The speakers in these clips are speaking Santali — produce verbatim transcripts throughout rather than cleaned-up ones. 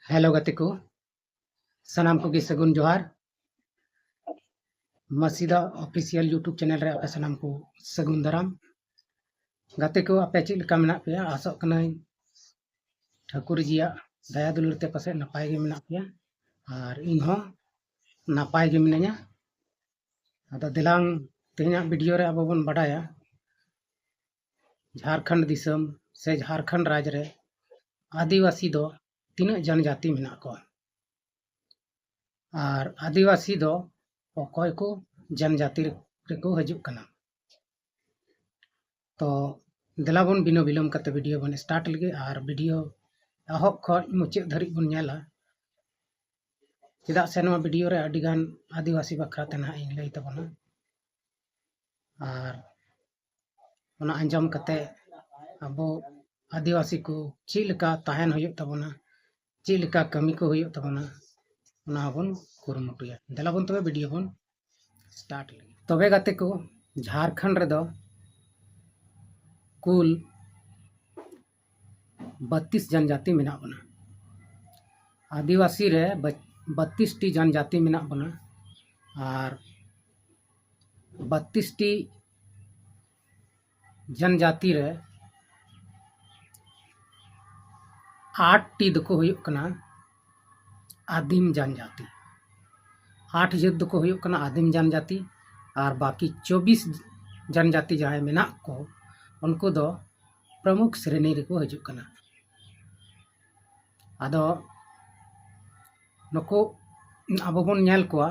ᱦᱮᱞᱳ ᱜᱟᱛᱮ ᱠᱚ, ᱥᱟᱱᱟᱢ ᱠᱚᱜᱮ ᱥᱟᱹᱜᱩᱱ ᱡᱚᱦᱟᱨ᱾ ᱢᱟᱹᱥᱤᱫᱟ ᱚᱯᱷᱤᱥᱤᱭᱟᱞ YouTube ᱪᱮᱱᱮᱞ ᱨᱮ ᱟᱯᱮ ᱥᱟᱱᱟᱢ ᱠᱚ ᱥᱟᱹᱜᱩᱱ ᱫᱟᱨᱟᱢ᱾ ᱜᱟᱛᱮ ᱠᱚ, ᱟᱯᱮ ᱪᱮᱫ ᱞᱮᱠᱟ ᱢᱮᱱᱟᱜ ᱯᱮᱭᱟ? ᱟᱥᱚᱜ ᱠᱟᱹᱱᱟᱹᱧ ᱴᱷᱟᱹᱠᱩᱨ ᱡᱤᱭᱟᱜ ᱫᱟᱭᱟ ᱫᱩᱞᱟᱹᱲ ᱛᱮ ᱯᱟᱥᱮᱡ ᱱᱟᱯᱟᱭ ᱜᱮ ᱢᱮᱱᱟᱜ ᱯᱮᱭᱟ, ᱟᱨ ᱤᱧ ᱦᱚᱸ ᱱᱟᱯᱟᱭ ᱜᱮ ᱢᱤᱱᱟᱹᱧᱟ᱾ ᱟᱫᱚ ᱫᱮᱞᱟᱝ, ᱛᱮᱦᱮᱧᱟᱜ ᱵᱷᱤᱰᱤᱭᱳ ᱨᱮ ᱟᱵᱚ ᱵᱚᱱ ᱵᱟᱰᱟᱭᱟ ᱡᱷᱟᱲᱠᱷᱚᱸᱰ ᱫᱤᱥᱚᱢ ᱥᱮ ᱡᱷᱟᱲᱠᱷᱚᱸᱰ ᱨᱟᱡᱽ ᱨᱮ ᱟᱹᱫᱤᱵᱟᱹᱥᱤ ᱫᱚ ᱛᱤᱱᱟᱹᱜ ᱡᱟᱱᱡᱟᱹᱛᱤ ᱢᱮᱱᱟᱜ ᱠᱚᱣᱟ, ᱟᱨ ᱟᱹᱫᱤᱵᱟᱹᱥᱤ ᱫᱚ ᱚᱠᱚᱭ ᱠᱚ ᱡᱟᱱᱡᱟᱹᱛᱤ ᱨᱮᱠᱚ ᱦᱤᱡᱩᱜ ᱠᱟᱱᱟ᱾ ᱛᱚ ᱫᱮᱞᱟ ᱵᱚᱱ ᱵᱤᱱᱟᱹ ᱵᱤᱞᱚᱢ ᱠᱟᱛᱮ ᱵᱷᱤᱰᱤᱭᱳ ᱵᱚᱱ ᱥᱴᱟᱨᱴ ᱞᱮᱜᱮ ᱟᱨ ᱵᱷᱤᱰᱤᱭᱳ ᱮᱦᱚᱵ ᱠᱷᱚᱱ ᱢᱩᱪᱟᱹᱫ ᱫᱷᱟᱹᱨᱤᱡ ᱵᱚᱱ ᱧᱮᱞᱟ, ᱪᱮᱫᱟᱜ ᱥᱮ ᱱᱚᱣᱟ ᱵᱷᱤᱰᱤᱭᱳ ᱨᱮ ᱟᱹᱰᱤᱜᱟᱱ ᱟᱹᱫᱤᱵᱟᱹᱥᱤ ᱵᱟᱠᱷᱨᱟ ᱛᱮ ᱱᱟᱦᱟᱜ ᱤᱧ ᱞᱟᱹᱭ ᱛᱟᱵᱚᱱᱟ᱾ ᱟᱨ ᱚᱱᱟ ᱟᱸᱡᱚᱢ ᱠᱟᱛᱮ ᱟᱵᱚ ᱟᱹᱫᱤᱵᱟᱹᱥᱤ ᱠᱚ ᱪᱮᱫ ᱞᱮᱠᱟ ᱛᱟᱦᱮᱱ ᱦᱩᱭᱩᱜ ᱛᱟᱵᱚᱱᱟ, ᱪᱮᱫ ᱞᱮᱠᱟ ᱠᱟᱹᱢᱤ ᱠᱚ ᱦᱩᱭᱩᱜ ᱛᱟᱵᱚᱱᱟ, ᱚᱱᱟ ᱦᱚᱸᱵᱚᱱ ᱠᱩᱨᱩᱢᱩᱴᱩᱭᱟ᱾ ᱫᱮᱞᱟ ᱵᱚᱱ ᱛᱚᱵᱮ ᱵᱷᱤᱰᱤᱭᱳ ᱵᱚᱱ ᱥᱴᱟᱨᱴ ᱞᱮᱜᱮ᱾ ᱛᱚᱵᱮ ᱜᱟᱛᱮ ᱠᱚ, ᱡᱷᱟᱲᱠᱷᱚᱸᱰ ᱨᱮᱫᱚ ᱠᱩᱞ ᱵᱟᱛᱤᱥ ᱡᱟᱱᱡᱟᱹᱛᱤ ᱢᱮᱱᱟᱜ ᱵᱚᱱᱟ᱾ ᱟᱹᱫᱤᱵᱟᱹᱥᱤ ᱨᱮ ᱵᱟᱛᱤᱥ ᱴᱤ ᱡᱟᱱᱡᱟᱹᱛᱤ ᱢᱮᱱᱟᱜ ᱵᱚᱱᱟ, ᱟᱨ ᱵᱟᱛᱤᱥ ᱴᱤ ᱡᱟᱱᱡᱟᱹᱛᱤ ᱨᱮ ᱟᱴ ᱴᱤ ᱫᱚᱠᱚ ᱦᱩᱭᱩᱜ ᱠᱟᱱᱟ ᱟᱹᱫᱤᱢ ᱡᱟᱱᱡᱟᱹᱛᱤ᱾ ᱟᱴ ᱡᱟᱹᱛ ᱫᱚᱠᱚ ᱦᱩᱭᱩᱜ ᱠᱟᱱᱟ ᱟᱹᱫᱤᱢ ᱡᱟᱱᱡᱟᱹᱛᱤ, ᱟᱨ ᱵᱟᱹᱠᱤ ᱪᱚᱵᱵᱤᱥ ᱡᱟᱱᱡᱟᱹᱛᱤ ᱡᱟᱦᱟᱸᱭ ᱢᱮᱱᱟᱜ ᱠᱚ, ᱩᱱᱠᱩ ᱫᱚ ᱯᱨᱚᱢᱩᱠᱷ ᱥᱨᱮᱱᱤ ᱨᱮᱠᱚ ᱦᱤᱡᱩᱜ ᱠᱟᱱᱟ᱾ ᱟᱫᱚ ᱱᱩᱠᱩ ᱟᱵᱚ ᱵᱚᱱ ᱧᱮᱞ ᱠᱚᱣᱟ,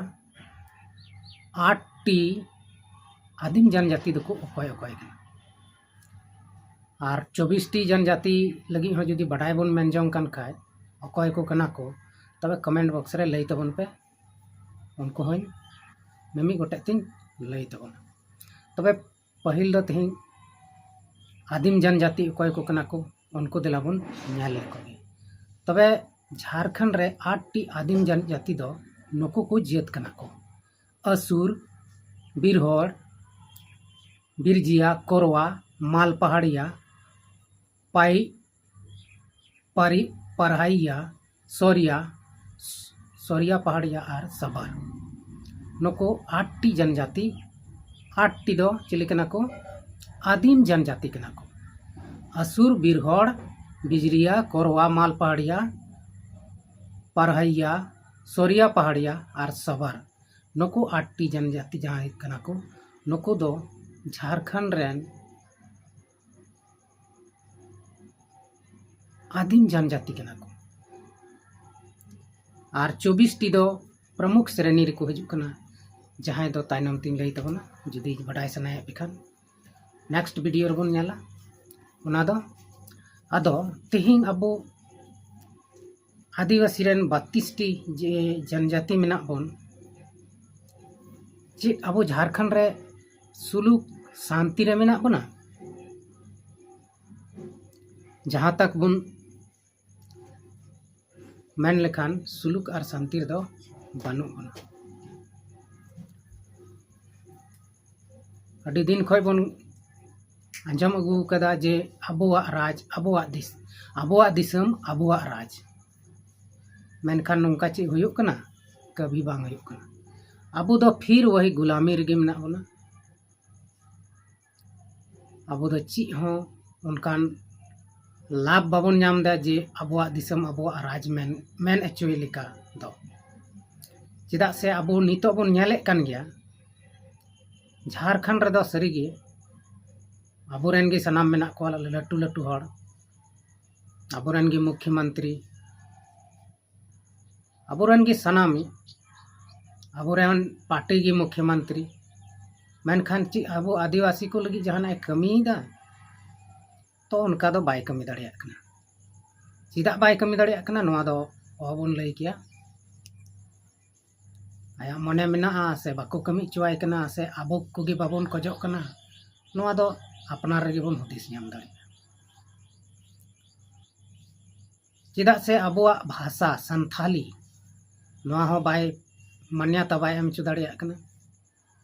ᱟᱴ ᱴᱤ ᱟᱹᱫᱤᱢ ᱡᱟᱱᱡᱟᱹᱛᱤ ᱫᱚᱠᱚ ᱚᱠᱚᱭ ᱚᱠᱚᱭ ᱠᱟᱱᱟ᱾ ᱟᱨ ᱪᱚᱵᱵᱤᱥ ᱴᱤ ᱡᱟᱱᱡᱟᱹᱛᱤ ᱞᱟᱹᱜᱤᱫ ᱦᱚᱸ ᱡᱩᱫᱤ ᱵᱟᱰᱟᱭ ᱵᱚᱱ ᱢᱮᱱ ᱡᱚᱝ ᱠᱟᱱ ᱠᱷᱟᱡ, ᱚᱠᱚᱭ ᱠᱚ ᱠᱟᱱᱟ ᱠᱚ, ᱛᱚᱵᱮ ᱠᱚᱢᱮᱱᱴ ᱵᱚᱠᱥ ᱨᱮ ᱞᱟᱹᱭ ᱛᱟᱵᱚᱱ ᱯᱮ᱾ ᱩᱱᱠᱩ ᱦᱚᱸᱧ ᱢᱤᱢᱤᱫ ᱜᱚᱴᱮᱡ ᱛᱤᱧ ᱞᱟᱹᱭ ᱛᱟᱵᱚᱱᱟ᱾ ᱛᱚᱵᱮ ᱯᱟᱹᱦᱤᱞ ᱫᱚ ᱛᱮᱦᱮᱧ ᱟᱹᱫᱤᱢ ᱡᱟᱱᱡᱟᱹᱛᱤ ᱚᱠᱚᱭ ᱠᱚ ᱠᱟᱱᱟ ᱠᱚ, ᱩᱱᱠᱩ ᱫᱮᱞᱟ ᱵᱚᱱ ᱧᱮᱞ ᱞᱮᱠᱚ ᱜᱮ᱾ ᱛᱚᱵᱮ ᱡᱷᱟᱲᱠᱷᱚᱸᱰ ᱨᱮ ᱟᱴ ᱴᱤ ᱟᱹᱫᱤᱢ ᱡᱟᱱᱡᱟᱹᱛᱤ ᱫᱚ ᱱᱩᱠᱩ ᱠᱚ ᱡᱟᱹᱛ ᱠᱟᱱᱟ ᱠᱚ: ᱟᱹᱥᱩᱨ, ᱵᱤᱨᱦᱚᱲ, ᱵᱤᱨᱡᱤᱭᱟ, ᱠᱚᱨᱣᱟ, ᱢᱟᱞ ᱯᱟᱦᱟᱲᱤᱭᱟ, ᱯᱟᱭ ᱯᱟᱨᱤ ᱯᱟᱨᱦᱟᱭᱤᱭᱟ, ᱥᱚᱨᱤᱭᱟ, ᱥᱚᱨᱤᱭᱟ ᱯᱟᱦᱟᱲᱤᱭᱟ ᱟᱨ ᱥᱟᱵᱟᱨ᱾ ᱱᱩᱠᱩ ᱟᱴ ᱴᱤ ᱡᱚᱱᱡᱟᱛᱤ, ᱟᱴ ᱴᱤ ᱫᱚ ᱪᱤᱞᱤ ᱠᱟᱱᱟ ᱠᱚ? ᱟᱹᱫᱤᱢ ᱡᱚᱱᱡᱟᱛᱤ ᱠᱟᱱᱟ ᱠᱚ᱾ ᱟᱥᱩᱨ, ᱵᱤᱨᱦᱚᱲ, ᱵᱤᱡᱽᱨᱤᱭᱟ, ᱠᱚᱨᱣᱟ, ᱢᱟᱞ ᱯᱟᱦᱟᱲᱤᱭᱟ, ᱯᱟᱨᱦᱟᱭᱤᱭᱟ, ᱥᱚᱨᱤᱭᱟ ᱯᱟᱦᱟᱲᱤᱭᱟ ᱟᱨ ᱥᱟᱵᱟᱨ᱾ ᱱᱩᱠᱩ ᱟᱴ ᱴᱤ ᱡᱚᱱᱡᱟᱛᱤ ᱡᱟᱦᱟᱸᱭ ᱠᱟᱱᱟ ᱠᱚ, ᱱᱩᱠᱩ ᱫᱚ ᱡᱷᱟᱲᱠᱷᱚᱸᱰ ᱨᱮᱱ ᱟᱹᱫᱤᱢ ᱡᱚᱱᱡᱟᱛᱤ ᱠᱟᱱᱟ ᱠᱚ᱾ ᱟᱨ ᱪᱚᱵᱵᱤᱥ ᱴᱤ ᱫᱚ ᱯᱨᱚᱢᱩᱠᱷ ᱥᱨᱮᱱᱤ ᱨᱮᱠᱚ ᱦᱤᱡᱩᱜ ᱠᱟᱱᱟ, ᱡᱟᱦᱟᱸᱭ ᱫᱚ ᱛᱟᱭᱱᱚᱢ ᱛᱤᱧ ᱞᱟᱹᱭ ᱛᱟᱵᱚᱱᱟ, ᱡᱩᱫᱤ ᱵᱟᱰᱟᱭ ᱥᱟᱱᱟᱭᱮᱫ ᱯᱮ ᱠᱷᱟᱱ᱾ ᱱᱮᱠᱥᱴ ᱵᱷᱤᱰᱤᱭᱳ ᱨᱮᱵᱚᱱ ᱧᱮᱞᱟ ᱚᱱᱟ ᱫᱚ᱾ ᱟᱫᱚ ᱛᱮᱦᱮᱧ ᱟᱵᱚ ᱟᱹᱫᱤᱵᱟᱹᱥᱤ ᱨᱮᱱ ᱵᱟᱛᱤᱥ ᱴᱤ ᱡᱮ ᱡᱚᱱᱡᱟᱛᱤ ᱢᱮᱱᱟᱜ ᱵᱚᱱ, ᱪᱮᱫ ᱟᱵᱚ ᱡᱷᱟᱲᱠᱷᱚᱸᱰ ᱨᱮ ᱥᱩᱞᱩᱠ ᱥᱟᱱᱛᱤ ᱨᱮ ᱢᱮᱱᱟᱜ ᱵᱚᱱᱟ? ᱡᱟᱦᱟᱸ ᱛᱟᱠ ᱵᱚᱱ ᱢᱮᱱ ᱞᱮᱠᱷᱟᱱ ᱥᱩᱞᱩᱠ ᱟᱨ ᱥᱟᱱᱛᱤ ᱨᱮᱫᱚ ᱵᱟᱹᱱᱩᱜ ᱵᱚᱱᱟ᱾ ᱟᱹᱰᱤ ᱫᱤᱱ ᱠᱷᱚᱱ ᱵᱚᱱ ᱟᱸᱡᱚᱢ ᱟᱹᱜᱩ ᱟᱠᱟᱫᱟ ᱡᱮ ᱟᱵᱚᱣᱟᱜ ᱨᱟᱡᱽ, ᱟᱵᱚᱣᱟᱜ ᱫᱤᱥ-, ᱟᱵᱚᱣᱟᱜ ᱫᱤᱥᱚᱢ, ᱟᱵᱚᱣᱟᱜ ᱨᱟᱡᱽ᱾ ᱢᱮᱱᱠᱷᱟᱱ ᱱᱚᱝᱠᱟ ᱪᱮᱫ ᱦᱩᱭᱩᱜ ᱠᱟᱱᱟ? ᱠᱟᱹᱵᱷᱤ ᱵᱟᱝ ᱦᱩᱭᱩᱜ ᱠᱟᱱᱟ᱾ ᱟᱵᱚ ᱫᱚ ᱯᱷᱤᱨ ᱣᱟᱦᱤ ᱜᱩᱞᱟᱢᱤ ᱨᱮᱜᱮ ᱢᱮᱱᱟᱜ ᱵᱚᱱᱟ᱾ ᱟᱵᱚ ᱫᱚ ᱪᱮᱫ ᱦᱚᱸ ᱚᱱᱠᱟᱱ ᱞᱟᱵᱷ ᱵᱟᱵᱚᱱ ᱧᱟᱢ ᱮᱫᱟ ᱡᱮ ᱟᱵᱚᱣᱟᱜ ᱫᱤᱥᱚᱢ, ᱟᱵᱚᱣᱟᱜ ᱨᱟᱡᱽ ᱢᱮᱱ, ᱢᱮᱱ ᱦᱚᱪᱚᱭ ᱞᱮᱠᱟ ᱫᱚ᱾ ᱪᱮᱫᱟᱜ ᱥᱮ ᱟᱵᱚ ᱱᱤᱛᱚᱜ ᱵᱚᱱ ᱧᱮᱞᱮᱫ ᱠᱟᱱ ᱜᱮᱭᱟ, ᱡᱷᱟᱲᱠᱷᱚᱸᱰ ᱨᱮᱫᱚ ᱥᱟᱹᱨᱤᱜᱮ ᱟᱵᱚᱨᱮᱱ ᱜᱮ ᱥᱟᱱᱟᱢ ᱢᱮᱱᱟᱜ ᱠᱚᱣᱟ, ᱞᱟᱹᱴᱩ ᱞᱟᱹᱴᱩ ᱦᱚᱲ, ᱟᱵᱚᱨᱮᱱ ᱜᱮ ᱢᱩᱠᱷᱭᱚᱢᱚᱱᱛᱨᱤ, ᱟᱵᱚᱨᱮᱱ ᱜᱮ ᱥᱟᱱᱟᱢ, ᱟᱵᱚᱨᱮᱱ ᱯᱟᱨᱴᱤ ᱜᱮ ᱢᱩᱠᱷᱭᱚᱢᱚᱱᱛᱨᱤ᱾ ᱢᱮᱱᱠᱷᱟᱱ ᱪᱮᱫ ᱟᱵᱚ ᱟᱹᱫᱤᱵᱟᱹᱥᱤ ᱠᱚ ᱞᱟᱹᱜᱤᱫ ᱡᱟᱦᱟᱱᱟᱜ ᱮ ᱠᱟᱹᱢᱤᱭᱮᱫᱟ? ᱛᱚ ᱚᱱᱠᱟ ᱫᱚ ᱵᱟᱭ ᱠᱟᱹᱢᱤ ᱫᱟᱲᱮᱭᱟᱜ ᱠᱟᱱᱟ᱾ ᱪᱮᱫᱟᱜ ᱵᱟᱭ ᱠᱟᱹᱢᱤ ᱫᱟᱲᱮᱭᱟᱜ ᱠᱟᱱᱟ, ᱱᱚᱣᱟ ᱫᱚ ᱚᱦᱚᱵᱚᱱ ᱞᱟᱹᱭ ᱠᱮᱭᱟ᱾ ᱟᱭᱟᱜ ᱢᱚᱱᱮ ᱢᱮᱱᱟᱜᱼᱟ ᱥᱮ ᱵᱟᱠᱚ ᱠᱟᱹᱢᱤ ᱦᱚᱪᱚᱣᱟᱭ ᱠᱟᱱᱟ ᱥᱮ ᱟᱵᱚ ᱠᱚᱜᱮ ᱵᱟᱵᱚᱱ ᱠᱷᱚᱡᱚᱜ ᱠᱟᱱᱟ, ᱱᱚᱣᱟ ᱫᱚ ᱟᱯᱱᱟᱨ ᱨᱮᱜᱮ ᱵᱚᱱ ᱦᱩᱫᱤᱥ ᱧᱟᱢ ᱫᱟᱲᱮᱭᱟᱜᱼᱟ᱾ ᱪᱮᱫᱟᱜ ᱥᱮ ᱟᱵᱚᱣᱟᱜ ᱵᱷᱟᱥᱟ ᱥᱟᱱᱛᱷᱟᱞᱤ, ᱱᱚᱣᱟ ᱦᱚᱸ ᱵᱟᱭ ᱢᱟᱱᱭᱟᱛᱟ ᱵᱟᱭ ᱮᱢ ᱦᱚᱪᱚ ᱫᱟᱲᱮᱭᱟᱜ ᱠᱟᱱᱟ᱾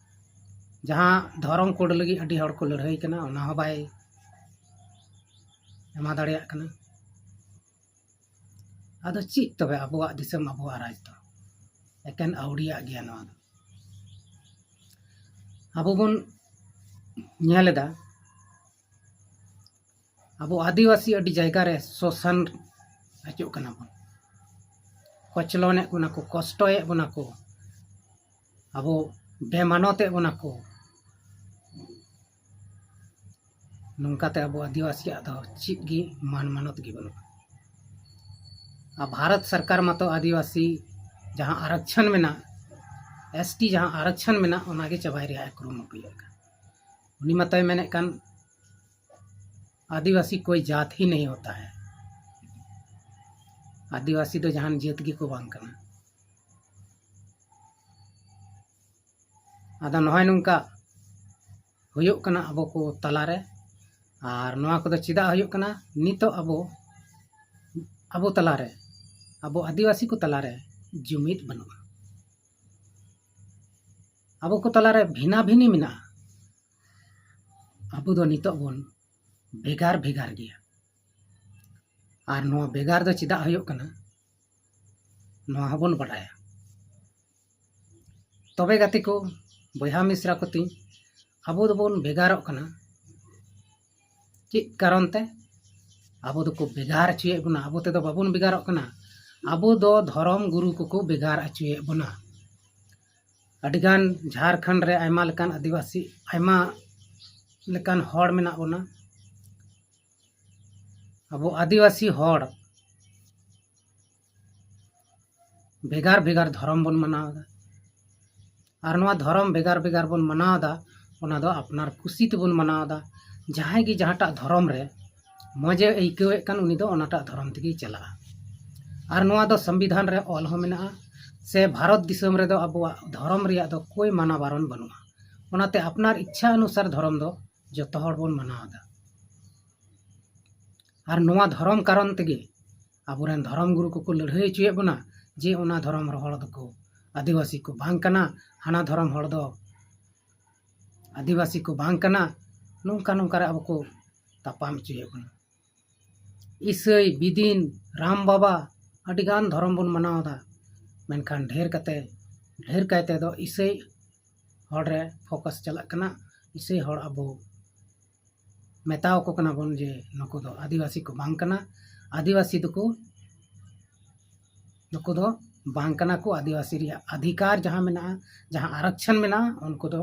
ᱡᱟᱦᱟᱸ ᱫᱷᱚᱨᱚᱢ ᱠᱳᱰ ᱞᱟᱹᱜᱤᱫ ᱟᱹᱰᱤ ᱦᱚᱲ ᱠᱚ ᱞᱟᱹᱲᱦᱟᱹᱭ ᱠᱟᱱᱟ, ᱚᱱᱟ ᱦᱚᱸ ᱵᱟᱭ ᱮᱢᱟ ᱫᱟᱲᱮᱭᱟᱜ ᱠᱟᱱᱟ᱾ ᱟᱫᱚ ᱪᱮᱫ ᱛᱚᱵᱮ ᱟᱵᱚᱣᱟᱜ ᱫᱤᱥᱚᱢ, ᱟᱵᱚᱣᱟᱜ ᱨᱟᱡᱽ ᱫᱚ? ᱮᱠᱮᱱ ᱟᱹᱣᱲᱤᱭᱟᱜ ᱜᱮᱭᱟ ᱱᱚᱣᱟ ᱫᱚ᱾ ᱟᱵᱚ ᱵᱚᱱ ᱧᱮᱞ ᱮᱫᱟ, ᱟᱵᱚ ᱟᱹᱫᱤᱵᱟᱹᱥᱤ ᱟᱹᱰᱤ ᱡᱟᱭᱜᱟ ᱨᱮ ᱥᱳᱥᱟᱱ ᱦᱚᱪᱚᱜ ᱠᱟᱱᱟ ᱵᱚᱱ, ᱠᱚᱪᱞᱚᱱᱮᱫ ᱵᱚᱱᱟ ᱠᱚ, ᱠᱚᱥᱴᱚᱭᱮᱫ ᱵᱚᱱᱟ ᱠᱚ, ᱟᱵᱚ ᱵᱮᱢᱟᱱᱚᱛᱮᱫ ᱵᱚᱱᱟ ᱠᱚ᱾ ᱱᱚᱝᱠᱟᱛᱮ ᱟᱵᱚ ᱟᱹᱫᱤᱵᱟᱹᱥᱤᱭᱟᱜ ᱫᱚ ᱪᱮᱫ ᱜᱮ ᱢᱟᱱ ᱢᱟᱱᱚᱛ ᱜᱮ ᱵᱟᱹᱱᱩᱜᱼᱟ᱾ ᱟᱨ ᱵᱷᱟᱨᱚᱛ ᱥᱚᱨᱠᱟᱨ ᱢᱟᱛᱚ ᱟᱹᱫᱤᱵᱟᱹᱥᱤ ᱡᱟᱦᱟᱸ ᱟᱨᱚᱠᱪᱷᱚᱱ ᱢᱮᱱᱟᱜ, ᱮᱥᱴᱤ ᱡᱟᱦᱟᱸ ᱟᱨᱚᱠᱪᱷᱚᱱ ᱢᱮᱱᱟᱜ, ᱚᱱᱟᱜᱮ ᱪᱟᱵᱟᱭ ᱨᱮᱭᱟᱜ ᱮ ᱠᱩᱨᱩᱢᱩᱴᱩᱭᱮᱫ ᱠᱟᱱ᱾ ᱩᱱᱤ ᱢᱟᱛᱚᱭ ᱢᱮᱱᱮᱫ ᱠᱟᱱ ᱟᱹᱫᱤᱵᱟᱹᱥᱤ ᱠᱳᱭ ᱡᱟᱛ ᱦᱤ ᱱᱟᱦᱤ ᱦᱳᱛᱟ ᱦᱟᱭ᱾ ᱟᱹᱫᱤᱵᱟᱹᱥᱤ ᱫᱚ ᱡᱟᱦᱟᱱ ᱡᱟᱹᱛ ᱜᱮᱠᱚ ᱵᱟᱝ ᱠᱟᱱᱟ᱾ ᱟᱫᱚ ᱱᱚᱜᱼᱚᱭ ᱱᱚᱝᱠᱟ ᱦᱩᱭᱩᱜ ᱠᱟᱱᱟ ᱟᱵᱚ ᱠᱚ ᱛᱟᱞᱟᱨᱮ᱾ ᱟᱨ ᱱᱚᱣᱟ ᱠᱚᱫᱚ ᱪᱮᱫᱟᱜ ᱦᱩᱭᱩᱜ ᱠᱟᱱᱟ? ᱱᱤᱛᱚᱜ ᱟᱵᱚ, ᱟᱵᱚ ᱛᱟᱞᱟᱨᱮ, ᱟᱵᱚ ᱟᱹᱫᱤᱵᱟᱹᱥᱤ ᱠᱚ ᱛᱟᱞᱟᱨᱮ ᱡᱩᱢᱤᱫ ᱵᱟᱹᱱᱩᱜᱼᱟ᱾ ᱟᱵᱚ ᱠᱚ ᱛᱟᱞᱟᱨᱮ ᱵᱷᱤᱱᱟ ᱵᱷᱤᱱᱤ ᱢᱮᱱᱟᱜᱼᱟ᱾ ᱟᱵᱚ ᱫᱚ ᱱᱤᱛᱚᱜ ᱵᱚᱱ ᱵᱷᱮᱜᱟᱨ ᱵᱷᱮᱜᱟᱨ ᱜᱮᱭᱟ᱾ ᱟᱨ ᱱᱚᱣᱟ ᱵᱷᱮᱜᱟᱨ ᱫᱚ ᱪᱮᱫᱟᱜ ᱦᱩᱭᱩᱜ ᱠᱟᱱᱟ, ᱱᱚᱣᱟ ᱦᱚᱸᱵᱚᱱ ᱵᱟᱰᱟᱭᱟ᱾ ᱛᱚᱵᱮ ᱜᱟᱛᱮ ᱠᱚ, ᱵᱚᱭᱦᱟ ᱢᱤᱥᱨᱟ ᱠᱚ ᱛᱤᱧ, ᱟᱵᱚ ᱫᱚᱵᱚᱱ ᱵᱷᱮᱜᱟᱨᱚᱜ ᱠᱟᱱᱟ᱾ ᱪᱮᱫ ᱠᱟᱨᱚᱱ ᱛᱮ? ᱟᱵᱚ ᱫᱚᱠᱚ ᱵᱷᱮᱜᱟᱨ ᱦᱚᱪᱚᱭᱮᱫ ᱵᱚᱱᱟ᱾ ᱟᱵᱚ ᱛᱮᱫᱚ ᱵᱟᱵᱚᱱ ᱵᱷᱮᱜᱟᱨᱚᱜ ᱠᱟᱱᱟ, ᱟᱵᱚ ᱫᱚ ᱫᱷᱚᱨᱚᱢ ᱜᱩᱨᱩ ᱠᱚᱠᱚ ᱵᱷᱮᱜᱟᱨ ᱦᱚᱪᱚᱭᱮᱫ ᱵᱚᱱᱟ᱾ ᱟᱹᱰᱤᱜᱟᱱ ᱡᱷᱟᱲᱠᱷᱚᱸᱰ ᱨᱮ ᱟᱭᱢᱟ ᱞᱮᱠᱟᱱ ᱟᱹᱫᱤᱵᱟᱹᱥᱤ, ᱟᱭᱢᱟ ᱞᱮᱠᱟᱱ ᱦᱚᱲ ᱢᱮᱱᱟᱜ ᱵᱚᱱᱟ᱾ ᱟᱵᱚ ᱟᱹᱫᱤᱵᱟᱹᱥᱤ ᱦᱚᱲ ᱵᱷᱮᱜᱟᱨ ᱵᱷᱮᱜᱟᱨ ᱫᱷᱚᱨᱚᱢ ᱵᱚᱱ ᱢᱟᱱᱟᱣ ᱮᱫᱟ᱾ ᱟᱨ ᱱᱚᱣᱟ ᱫᱷᱚᱨᱚᱢ ᱵᱷᱮᱜᱟᱨ ᱵᱷᱮᱜᱟᱨ ᱵᱚᱱ ᱢᱟᱱᱟᱣ ᱮᱫᱟ, ᱚᱱᱟ ᱫᱚ ᱟᱯᱱᱟᱨ ᱠᱩᱥᱤ ᱛᱮᱵᱚᱱ ᱢᱟᱱᱟᱣ ᱮᱫᱟ᱾ ᱡᱟᱦᱟᱸᱭ ᱜᱮ ᱡᱟᱦᱟᱸᱴᱟᱜ ᱫᱷᱚᱨᱚᱢ ᱨᱮ ᱢᱚᱡᱮ ᱟᱹᱭᱠᱟᱹᱣᱮᱫ ᱠᱟᱱ, ᱩᱱᱤ ᱫᱚ ᱚᱱᱟᱴᱟᱜ ᱫᱷᱚᱨᱚᱢ ᱛᱮᱜᱮᱭ ᱪᱟᱞᱟᱜᱼᱟ᱾ ᱟᱨ ᱱᱚᱣᱟ ᱫᱚ ᱥᱚᱝᱵᱤᱫᱷᱟᱱ ᱨᱮ ᱚᱞ ᱦᱚᱸ ᱢᱮᱱᱟᱜᱼᱟ, ᱥᱮ ᱵᱷᱟᱨᱚᱛ ᱫᱤᱥᱚᱢ ᱨᱮᱫᱚ ᱟᱵᱚᱣᱟᱜ ᱫᱷᱚᱨᱚᱢ ᱨᱮᱭᱟᱜ ᱫᱚ ᱠᱳᱭ ᱢᱟᱱᱟ ᱵᱟᱨᱚᱱ ᱵᱟᱹᱱᱩᱜᱼᱟ᱾ ᱚᱱᱟᱛᱮ ᱟᱯᱱᱟᱨ ᱤᱪᱪᱷᱟ ᱚᱱᱩᱥᱟᱨ ᱫᱷᱚᱨᱚᱢ ᱫᱚ ᱡᱚᱛᱚ ᱦᱚᱲ ᱵᱚᱱ ᱢᱟᱱᱟᱣ ᱮᱫᱟ᱾ ᱟᱨ ᱱᱚᱣᱟ ᱫᱷᱚᱨᱚᱢ ᱠᱟᱨᱚᱱ ᱛᱮᱜᱮ ᱟᱵᱚᱨᱮᱱ ᱫᱷᱚᱨᱚᱢ ᱜᱩᱨᱩ ᱠᱚᱠᱚ ᱞᱟᱹᱲᱦᱟᱹᱭ ᱦᱚᱪᱚᱭᱮᱫ ᱵᱚᱱᱟ, ᱡᱮ ᱚᱱᱟ ᱫᱷᱚᱨᱚᱢ ᱦᱚᱲ ᱫᱚᱠᱚ ᱟᱹᱫᱤᱵᱟᱹᱥᱤ ᱠᱚ ᱵᱟᱝ ᱠᱟᱱᱟ, ᱦᱟᱱᱟ ᱫᱷᱚᱨᱚᱢ ᱦᱚᱲ ᱫᱚ ᱟᱹᱫᱤᱵᱟᱹᱥᱤ ᱠᱚ ᱵᱟᱝ ᱠᱟᱱᱟ᱾ ᱱᱚᱝᱠᱟ ᱱᱚᱝᱠᱟ ᱨᱮ ᱟᱵᱚ ᱠᱚ ᱛᱟᱯᱟᱢ ᱦᱚᱪᱚᱭᱮᱫ ᱵᱚᱱᱟ᱾ ᱤᱥᱟᱹᱭ, ᱵᱤᱫᱤᱱ, ᱨᱟᱢ ᱵᱟᱵᱟ, ᱟᱹᱰᱤᱜᱟᱱ ᱫᱷᱚᱨᱚᱢ ᱵᱚᱱ ᱢᱟᱱᱟᱣ ᱮᱫᱟ, ᱢᱮᱱᱠᱷᱟᱱ ᱰᱷᱮᱨ ᱠᱟᱛᱮ, ᱰᱷᱮᱨ ᱠᱟᱭᱛᱮ ᱫᱚ ᱤᱥᱟᱹᱭ ᱦᱚᱲ ᱨᱮ ᱯᱷᱳᱠᱟᱥ ᱪᱟᱞᱟᱜ ᱠᱟᱱᱟ᱾ ᱤᱥᱟᱹᱭ ᱦᱚᱲ ᱟᱵᱚ ᱢᱮᱛᱟᱣ ᱠᱚ ᱠᱟᱱᱟ ᱵᱚᱱ ᱡᱮ ᱱᱩᱠᱩ ᱫᱚ ᱟᱹᱫᱤᱵᱟᱹᱥᱤ ᱠᱚ ᱵᱟᱝ ᱠᱟᱱᱟ, ᱟᱹᱫᱤᱵᱟᱹᱥᱤ ᱫᱚᱠᱚ, ᱱᱩᱠᱩ ᱫᱚ ᱵᱟᱝ ᱠᱟᱱᱟ ᱠᱚ, ᱟᱹᱫᱤᱵᱟᱹᱥᱤ ᱨᱮᱭᱟᱜ ᱚᱫᱷᱤᱠᱟᱨ ᱡᱟᱦᱟᱸ ᱢᱮᱱᱟᱜᱼᱟ, ᱡᱟᱦᱟᱸ ᱟᱨᱟᱠᱪᱷᱚᱱ ᱢᱮᱱᱟᱜᱼᱟ, ᱩᱱᱠᱩ ᱫᱚ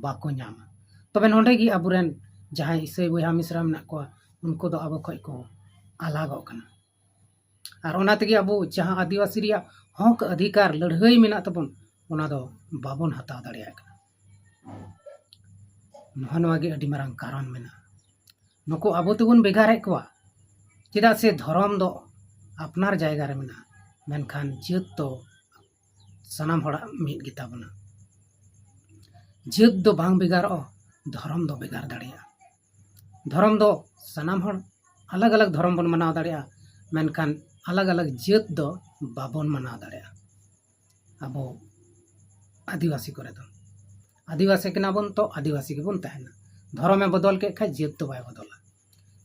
ᱵᱟᱠᱚ ᱧᱟᱢᱟ᱾ ᱛᱚᱵᱮ ᱱᱚᱰᱮ ᱜᱮ ᱟᱵᱚᱨᱮᱱ ᱡᱟᱦᱟᱸᱭ ᱤᱥᱟᱹᱭ ᱵᱚᱭᱦᱟ ᱢᱤᱥᱨᱟ ᱢᱮᱱᱟᱜ ᱠᱚᱣᱟ, ᱩᱱᱠᱩ ᱫᱚ ᱟᱵᱚ ᱠᱷᱚᱡ ᱠᱚ ᱟᱞᱟᱜᱚᱜ ᱠᱟᱱᱟ᱾ ᱟᱨ ᱚᱱᱟ ᱛᱮᱜᱮ ᱟᱵᱚ ᱡᱟᱦᱟᱸ ᱟᱹᱫᱤᱵᱟᱹᱥᱤ ᱨᱮᱭᱟᱜ ᱦᱚᱠ ᱚᱫᱷᱤᱠᱟᱨ ᱞᱟᱹᱲᱦᱟᱹᱭ ᱢᱮᱱᱟᱜ ᱛᱟᱵᱚᱱ, ᱚᱱᱟ ᱫᱚ ᱵᱟᱵᱚᱱ ᱦᱟᱛᱟᱣ ᱫᱟᱲᱮᱭᱟᱜ ᱠᱟᱱᱟ᱾ ᱱᱚᱣᱟ, ᱱᱚᱣᱟ ᱜᱮ ᱟᱹᱰᱤ ᱢᱟᱨᱟᱝ ᱠᱟᱨᱚᱱ ᱢᱮᱱᱟᱜᱼᱟ᱾ ᱱᱩᱠᱩ ᱟᱵᱚ ᱛᱮᱵᱚᱱ ᱵᱷᱮᱜᱟᱨᱮᱫ ᱠᱚᱣᱟ, ᱪᱮᱫᱟᱜ ᱥᱮ ᱫᱷᱚᱨᱚᱢ ᱫᱚ ᱟᱯᱱᱟᱨ ᱡᱟᱭᱜᱟ ᱨᱮ ᱢᱮᱱᱟᱜᱼᱟ, ᱢᱮᱱᱠᱷᱟᱱ ᱡᱟᱹᱛ ᱫᱚ ᱥᱟᱱᱟᱢ ᱦᱚᱲᱟᱜ ᱢᱤᱫ ᱜᱮᱛᱟ ᱵᱚᱱᱟ᱾ ᱡᱟᱹᱛ ᱫᱚ ᱵᱟᱝ ᱵᱷᱮᱜᱟᱨᱚᱜᱼᱟ, ᱫᱷᱚᱨᱚᱢ ᱫᱚ ᱵᱷᱮᱜᱟᱨ ᱫᱟᱲᱮᱭᱟᱜᱼᱟ᱾ ᱫᱷᱚᱨᱚᱢ ᱫᱚ ᱥᱟᱱᱟᱢ ᱦᱚᱲ ᱟᱞᱟᱜᱽ ᱟᱞᱟᱜᱽ ᱫᱷᱚᱨᱚᱢ ᱵᱚᱱ ᱢᱟᱱᱟᱣ ᱫᱟᱲᱮᱭᱟᱜᱼᱟ, ᱢᱮᱱᱠᱷᱟᱱ ᱟᱞᱟᱜᱽ ᱟᱞᱟᱜᱽ ᱡᱟᱹᱛ ᱫᱚ ᱵᱟᱵᱚᱱ ᱢᱟᱱᱟᱣ ᱫᱟᱲᱮᱭᱟᱜᱼᱟ᱾ ᱟᱵᱚ ᱟᱹᱫᱤᱵᱟᱹᱥᱤ ᱠᱚᱨᱮ ᱫᱚ ᱟᱹᱫᱤᱵᱟᱹᱥᱤ ᱠᱟᱱᱟ ᱵᱚᱱ, ᱛᱚ ᱟᱹᱫᱤᱵᱟᱹᱥᱤ ᱜᱮᱵᱚᱱ ᱛᱟᱦᱮᱱᱟ᱾ ᱫᱷᱚᱨᱚᱢᱮ ᱵᱚᱫᱚᱞ ᱠᱮᱫ ᱠᱷᱟᱡ ᱡᱟᱹᱛ ᱫᱚ ᱵᱟᱭ ᱵᱚᱫᱚᱞᱟ,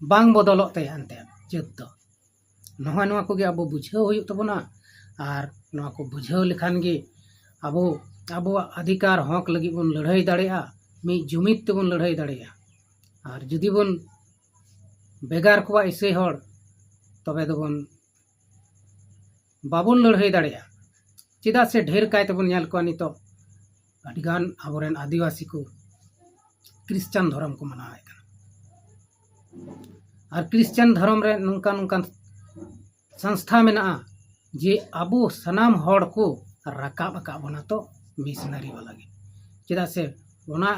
ᱵᱟᱝ ᱵᱚᱫᱚᱞᱚᱜ ᱛᱟᱭᱟ ᱮᱱᱛᱮ ᱡᱟᱹᱛ ᱫᱚ᱾ ᱱᱚᱜᱼᱚᱭ ᱱᱚᱣᱟ ᱠᱚᱜᱮ ᱟᱵᱚ ᱵᱩᱡᱷᱟᱹᱣ ᱦᱩᱭᱩᱜ ᱛᱟᱵᱚᱱᱟ᱾ ᱟᱨ ᱱᱚᱣᱟ ᱠᱚ ᱵᱩᱡᱷᱟᱹᱣ ᱞᱮᱠᱷᱟᱱ ᱜᱮ ᱟᱵᱚ ᱟᱵᱚᱣᱟᱜ ᱚᱫᱷᱤᱠᱟᱨ ᱦᱚᱠ ᱞᱟᱹᱜᱤᱫ ᱵᱚᱱ ᱞᱟᱹᱲᱦᱟᱹᱭ ᱫᱟᱲᱮᱭᱟᱜᱼᱟ, ᱢᱤᱫ ᱡᱩᱢᱤᱫ ᱛᱮᱵᱚᱱ ᱞᱟᱹᱲᱦᱟᱹᱭ ᱫᱟᱲᱮᱭᱟᱜᱼᱟ᱾ ᱟᱨ ᱡᱩᱫᱤ ᱵᱚᱱ ᱵᱷᱮᱜᱟᱨ ᱠᱚᱣᱟ ᱤᱥᱟᱹᱭ ᱦᱚᱲ, ᱛᱚᱵᱮ ᱫᱚᱵᱚᱱ ᱵᱟᱵᱚᱱ ᱞᱟᱹᱲᱦᱟᱹᱭ ᱫᱟᱲᱮᱭᱟᱜᱼᱟ᱾ ᱪᱮᱫᱟᱜ ᱥᱮ ᱰᱷᱮᱨ ᱠᱟᱭ ᱛᱮᱵᱚᱱ ᱧᱮᱞ ᱠᱚᱣᱟ ᱱᱤᱛᱚᱜ ᱟᱹᱰᱤᱜᱟᱱ ᱟᱵᱚᱨᱮᱱ ᱟᱹᱫᱤᱵᱟᱹᱥᱤ ᱠᱚ ᱠᱷᱨᱤᱥᱪᱟᱱ ᱫᱷᱚᱨᱚᱢ ᱠᱚ ᱢᱟᱱᱟᱣᱮᱫ ᱠᱟᱱᱟ᱾ ᱟᱨ ᱠᱷᱨᱤᱥᱪᱟᱱ ᱫᱷᱚᱨᱚᱢ ᱨᱮ ᱱᱚᱝᱠᱟᱱ ᱱᱚᱝᱠᱟᱱ ᱥᱚᱝᱥᱛᱷᱟ ᱢᱮᱱᱟᱜᱼᱟ ᱡᱮ ᱟᱵᱚ ᱥᱟᱱᱟᱢ ᱦᱚᱲ ᱠᱚ ᱨᱟᱠᱟᱵ ᱟᱠᱟᱫ ᱵᱚᱱᱟ ᱛᱚ ᱢᱤᱥᱱᱟᱨᱤ ᱵᱟᱞᱟ ᱜᱮ᱾ ᱪᱮᱫᱟᱜ ᱥᱮ ᱚᱱᱟ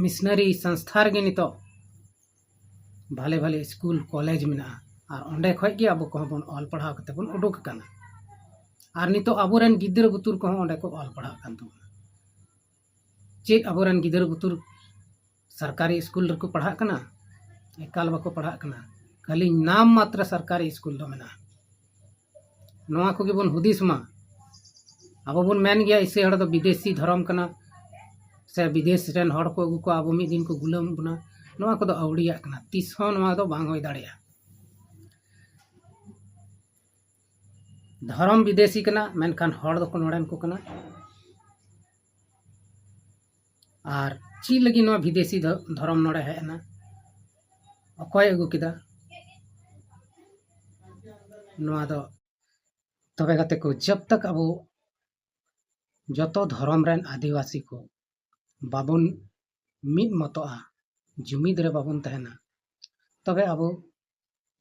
ᱢᱤᱥᱱᱟᱨᱤ ᱥᱚᱝᱥᱛᱷᱟ ᱨᱮᱜᱮ ᱱᱤᱛᱚᱜ ᱵᱷᱟᱞᱮ ᱵᱷᱟᱞᱮ ᱥᱠᱩᱞ ᱠᱚᱞᱮᱡᱽ ᱢᱮᱱᱟᱜᱼᱟ, ᱟᱨ ᱚᱸᱰᱮ ᱠᱷᱚᱡ ᱜᱮ ᱟᱵᱚ ᱠᱚᱦᱚᱸ ᱵᱚᱱ ᱚᱞ ᱯᱟᱲᱦᱟᱣ ᱠᱟᱛᱮ ᱵᱚᱱ ᱩᱰᱩᱠ ᱟᱠᱟᱱᱟ᱾ ᱟᱨ ᱱᱤᱛᱚᱜ ᱟᱵᱚᱨᱮᱱ ᱜᱤᱫᱽᱨᱟᱹ ᱵᱩᱛᱩᱨ ᱠᱚᱦᱚᱸ ᱚᱸᱰᱮ ᱠᱚ ᱚᱞ ᱯᱟᱲᱦᱟᱜ ᱠᱟᱱ ᱛᱟᱵᱚᱱᱟ᱾ ᱪᱮᱫ ᱟᱵᱚᱨᱮᱱ ᱜᱤᱫᱽᱨᱟᱹ ᱵᱩᱛᱩᱨ ᱥᱚᱨᱠᱟᱨᱤ ᱥᱠᱩᱞ ᱨᱮᱠᱚ ᱯᱟᱲᱦᱟᱜ ᱠᱟᱱᱟ? ᱮᱠᱟᱞ ᱵᱟᱠᱚ ᱯᱟᱲᱦᱟᱜ ᱠᱟᱱᱟ᱾ ᱠᱷᱟᱹᱞᱤ ᱱᱟᱢ ᱢᱟᱛᱨᱟ ᱥᱚᱨᱠᱟᱨᱤ ᱥᱠᱩᱞ ᱫᱚ ᱢᱮᱱᱟᱜᱼᱟ᱾ ᱱᱚᱣᱟ ᱠᱚᱜᱮ ᱵᱚᱱ ᱦᱩᱫᱤᱥ ᱢᱟ᱾ ᱟᱵᱚ ᱵᱚᱱ ᱢᱮᱱ ᱜᱮᱭᱟ ᱤᱥᱟᱹᱭ ᱦᱚᱲ ᱫᱚ ᱵᱤᱫᱮᱥᱤ ᱫᱷᱚᱨᱚᱢ ᱠᱟᱱᱟ, ᱥᱮ ᱵᱤᱫᱮᱥ ᱨᱮᱱ ᱦᱚᱲ ᱠᱚ ᱟᱹᱜᱩ ᱠᱚᱣᱟ, ᱟᱵᱚ ᱢᱤᱫ ᱫᱤᱱ ᱠᱚ ᱜᱩᱞᱟᱹᱢ ᱵᱚᱱᱟ᱾ ᱱᱚᱣᱟ ᱠᱚᱫᱚ ᱟᱹᱣᱲᱤᱭᱟᱜ ᱠᱟᱱᱟ, ᱛᱤᱥ ᱦᱚᱸ ᱱᱚᱣᱟ ᱫᱚ ᱵᱟᱝ ᱦᱩᱭ ᱫᱟᱲᱮᱭᱟᱜᱼᱟ᱾ ᱫᱷᱚᱨᱚᱢ ᱵᱤᱫᱮᱥᱤ ᱠᱟᱱᱟ, ᱢᱮᱱᱠᱷᱟᱱ ᱦᱚᱲ ᱫᱚᱠᱚ ᱱᱚᱰᱮᱱ ᱠᱚ ᱠᱟᱱᱟ᱾ ᱟᱨ ᱪᱮᱫ ᱞᱟᱹᱜᱤᱫ ᱱᱚᱣᱟ ᱵᱤᱫᱮᱥᱤ ᱫᱷᱚ-, ᱫᱷᱚᱨᱚᱢ ᱱᱚᱰᱮ ᱦᱮᱡ ᱮᱱᱟ? ᱚᱠᱚᱭ ᱟᱹᱜᱩ ᱠᱮᱫᱟ? ᱱᱚᱣᱟ ᱫᱚ ᱛᱚᱵᱮ ᱜᱟᱛᱮ ᱠᱚ, ᱡᱟᱵ ᱛᱟᱠ ᱟᱵᱚ ᱡᱚᱛᱚ ᱫᱷᱚᱨᱚᱢ ᱨᱮᱱ ᱟᱹᱫᱤᱵᱟᱹᱥᱤ ᱠᱚ ᱵᱟᱵᱚᱱ ᱢᱤᱫ ᱢᱚᱛᱚᱜᱼᱟ, ᱡᱩᱢᱤᱫ ᱨᱮ ᱵᱟᱵᱚᱱ ᱛᱟᱦᱮᱱᱟ, ᱛᱚᱵᱮ ᱟᱵᱚ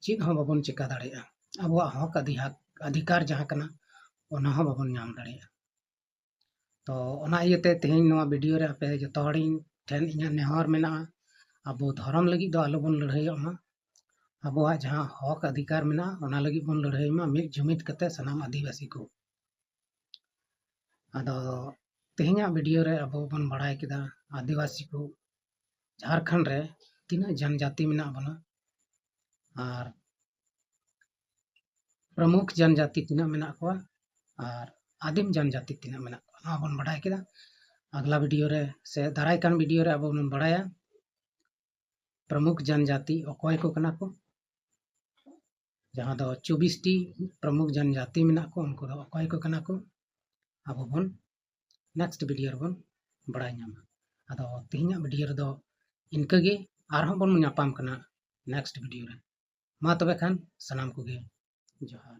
ᱪᱮᱫ ᱦᱚᱸ ᱵᱟᱵᱚᱱ ᱪᱮᱠᱟ ᱫᱟᱲᱮᱭᱟᱜᱼᱟ᱾ ᱟᱵᱚᱣᱟᱜ ᱦᱚᱠ ᱟᱫᱷᱤ-, ᱦᱟᱠ-, ᱟᱫᱷᱤᱠᱟᱨ ᱡᱟᱦᱟᱸ ᱠᱟᱱᱟ, ᱚᱱᱟ ᱦᱚᱸ ᱵᱟᱵᱚᱱ ᱧᱟᱢ ᱫᱟᱲᱮᱭᱟᱜᱼᱟ᱾ ᱛᱚ ᱚᱱᱟ ᱤᱭᱟᱹᱛᱮ ᱛᱮᱦᱮᱧ ᱱᱚᱣᱟ video ᱨᱮ ᱟᱯᱮ ᱡᱚᱛᱚ ᱦᱚᱲ ᱤᱧ ᱴᱷᱮᱱ ᱤᱧᱟᱹᱜ ᱱᱮᱦᱚᱨ ᱢᱮᱱᱟᱜᱼᱟ, ᱟᱵᱚ ᱫᱷᱚᱨᱚᱢ ᱞᱟᱹᱜᱤᱫ ᱫᱚ ᱟᱞᱚᱵᱚᱱ ᱞᱟᱹᱲᱦᱟᱹᱭᱚᱜ ᱢᱟ᱾ ᱟᱵᱚᱣᱟᱜ ᱡᱟᱦᱟᱸ ᱦᱚᱠ ᱟᱫᱷᱤᱠᱟᱨ ᱢᱮᱱᱟᱜᱼᱟ, ᱚᱱᱟ ᱞᱟᱹᱜᱤᱫ ᱵᱚᱱ ᱞᱟᱹᱲᱦᱟᱹᱭ ᱢᱟ ᱢᱤᱫ ᱡᱩᱢᱤᱫ ᱠᱟᱛᱮ ᱥᱟᱱᱟᱢ ᱟᱹᱫᱤᱵᱟᱹᱥᱤ ᱠᱚ᱾ ᱟᱫᱚ ᱛᱮᱦᱮᱧᱟᱜ video ᱨᱮ ᱟᱵᱚ ᱵᱚᱱ ᱵᱟᱲᱟᱭ ᱠᱮᱫᱟ ᱟᱹᱫᱤᱵᱟᱹᱥᱤ ᱠᱚ ᱡᱷᱟᱲᱠᱷᱚᱸᱰ ᱨᱮ ᱛᱤᱱᱟᱹᱜ ᱡᱟᱱᱡᱟᱛᱤ ᱢᱮᱱᱟᱜ ᱵᱚᱱᱟ ᱟᱨ ᱯᱨᱚᱢᱩᱠᱷ ᱡᱟᱱᱡᱟᱛᱤ ᱛᱤᱱᱟᱹᱜ ᱢᱮᱱᱟᱜ ᱠᱚᱣᱟ ᱟᱨ ᱟᱹᱫᱤᱢ ᱡᱟᱱᱡᱟᱛᱤ ᱛᱤᱱᱟᱹᱜ ᱢᱮᱱᱟᱜ ᱠᱚᱣᱟ, ᱱᱚᱣᱟ ᱵᱚᱱ ᱵᱟᱰᱟᱭ ᱠᱮᱫᱟ᱾ ᱟᱜᱽᱞᱟ video ᱨᱮ ᱥᱮ ᱫᱟᱨᱟᱭ ᱠᱟᱱ video ᱨᱮ ᱟᱵᱚ ᱵᱚᱱ ᱵᱟᱰᱟᱭᱟ ᱯᱨᱚᱢᱩᱠᱷ ᱡᱟᱱᱡᱟᱛᱤ ᱚᱠᱚᱭ ᱠᱚ ᱠᱟᱱᱟ ᱠᱚ, ᱡᱟᱦᱟᱸ ᱫᱚ ᱪᱚᱵᱵᱤᱥ ᱴᱤ ᱯᱨᱚᱢᱩᱠᱷ ᱡᱟᱱᱡᱟᱛᱤ ᱢᱮᱱᱟᱜ ᱠᱚ, ᱩᱱᱠᱩ ᱫᱚ ᱚᱠᱚᱭ ᱠᱚ ᱠᱟᱱᱟ ᱠᱚ, ᱟᱵᱚ ᱵᱚᱱ next video ᱨᱮᱵᱚᱱ ᱵᱟᱲᱟᱭ ᱧᱟᱢᱟ᱾ ᱟᱫᱚ ᱛᱮᱦᱮᱧᱟᱜ video ᱨᱮᱫᱚ ᱤᱱᱠᱟᱹ ᱜᱮ, ᱟᱨᱦᱚᱸ ᱵᱚᱱ ᱧᱟᱯᱟᱢ ᱠᱟᱱᱟ next video ᱨᱮ᱾ ᱢᱟ ᱛᱚᱵᱮ ᱠᱷᱟᱱ ᱥᱟᱱᱟᱢ ᱠᱚᱜᱮ ᱡᱚᱦᱟᱨ᱾